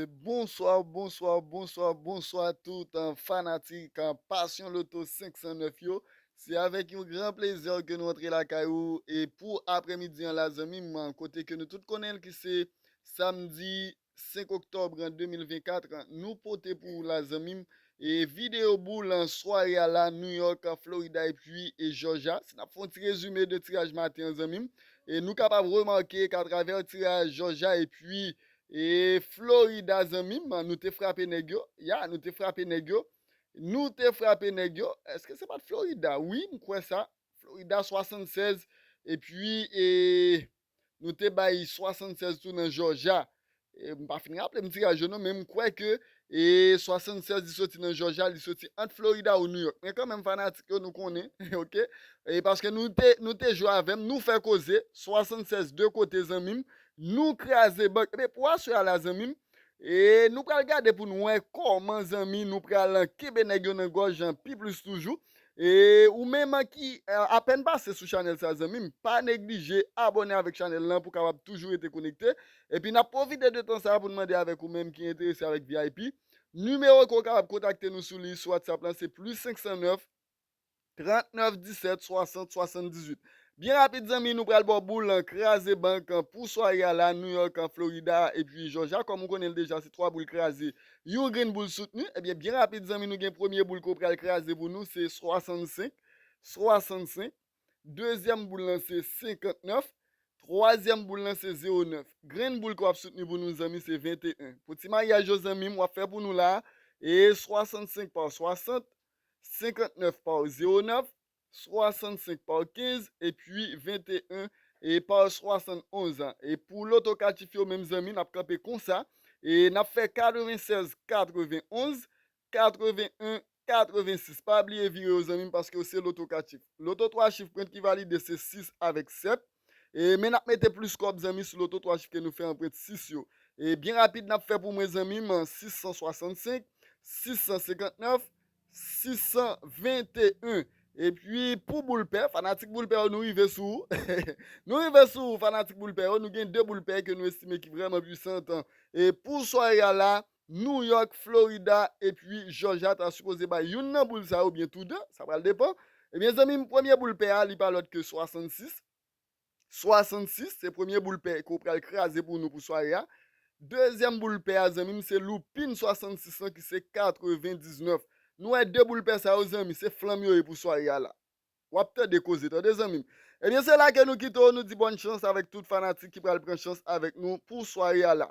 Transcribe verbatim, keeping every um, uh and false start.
Bonswa, bonswa, bonswa, bonswa tout, uh, fanatik, uh, Passion Lotto senk san nèf yo. Se avèk yon gran plezi ke nou antre lakay ou e pou aprèmidi an la zanmi m, kote ke nou tout konnen l ki se samdi senk oktòb de mil vennkat, nou pote pou ou la zanmi m e videyo boul an sware a la, New York, Florida epi e Georgia. Si n ap fè yon ti rezime de tiraj maten an zanmi m, e nou kapab remake ke atravè tiraj Georgia epi e Florida zanmi m, nou te frape nèg yo. Ya, nou te frape nèg yo. Nou te frape nèg yo. Èske se pa t Florida? Wi, m kwè sa. Florida swasannsèz. Epi, e, nou te bay swasannsèz tou nan Georgia. E, m pa fin raple m tiraj yo non, men m kwè ke e swasannsèz li soti nan Georgia, li soti ant Florida ou New York. Men kanmenm fanatik yo nou konnen, oke? E paske nou te, nou te jwe avè m, nou fè koze, swasannsèz de kote zanmi m, nou kraze bank. Ebyen pou aswè a la zanmi m, e nou pral gade pou nou wè kòman zanmi nou pral kenbe nèg yo nan gòj an pi plis toujou. E ou menm ki, e, apèn pase sou chanèl sa zanmi m, pa neglije abòne avèk chanèl lan pou kapab toujou rete konekte. Epi n ap pwofite de tan sa pou n mande avèk ou menm ki enterese avèk V I P, nimewo ke w kapab kontakte nou sou li sou WhatsApp lan se plis senk san nèf, trant nèf disèt swasant swasanndizuit. Byen rapid zanmi, nou pral ba w boul an kraze bank an pou sware a la, New York, an Florida epi Georgia. Kòm ou konnen l deja, se twa boul kraze, yon grenn boul soutni. Ebyen byen rapid zanmi, nou gen premye boul ke w pral kraze pou nou, se swasannsenk, swasannsenk. Dezyèm boul lan se senkantnèf. Twazyèm boul lan se zewo nèf. Grenn boul ke w ap soutni pou nou zanmi se venteyen. Pou ti maryaj yo zanmi m, w ap fè pou nou la, e swasannsenk pa swasant, senkantnèf pa zewo nèf, swasannsenk pa kenz, epi venteyen e pa swasannonz an. E pou loto katif yo menm zanmi, n ap kanpe konsa. E n ap fè katrevennsèz, katrevenonz, katreven en, katrevensis. Pa bliye vire yo zanmi m, paske yo se loto katif. Loto twa chif pwent ki valide se sis avèk sèt. E, men n ap mete plis kòb zanmi sou loto twa chif ke nou fè an pwent sis yo. E byen rapid n ap fè pou mwen zanmi m, sis san swasannsenk, sis san senkantnèf, sis san venteyen. Epi pou boul pè, fanatik boul pè yo, nou rive sou ou. Nou rive sou ou, fanatik boul pè yo. Nou gen de boul pè ke nou estime ki vrèman pwisan. E pou sware a la, New York, Florida epi Georgia ta sipoze bay youn nan boul sa yo oubyen tou de, sa pral depann. Ebyen zanmi m, premye boul pè a, li pa lòt ke swasannsis. Swasannsis, se premye boul pè ke w pral kraze pou nou pou sware a. Dezyèm boul pè a, zanmi m, se loupin swasannsis lan ki se katrevendiznèf. Nou wè de boul pè sa yo, zanmi, se flanm yo ye pou sware a la. W ap tande koze, tande zanmi m. Ebyen, se la ke nou kite w, nou di bòn chans avèk tout fanatik ki pral pran chans avèk nou pou sware a la.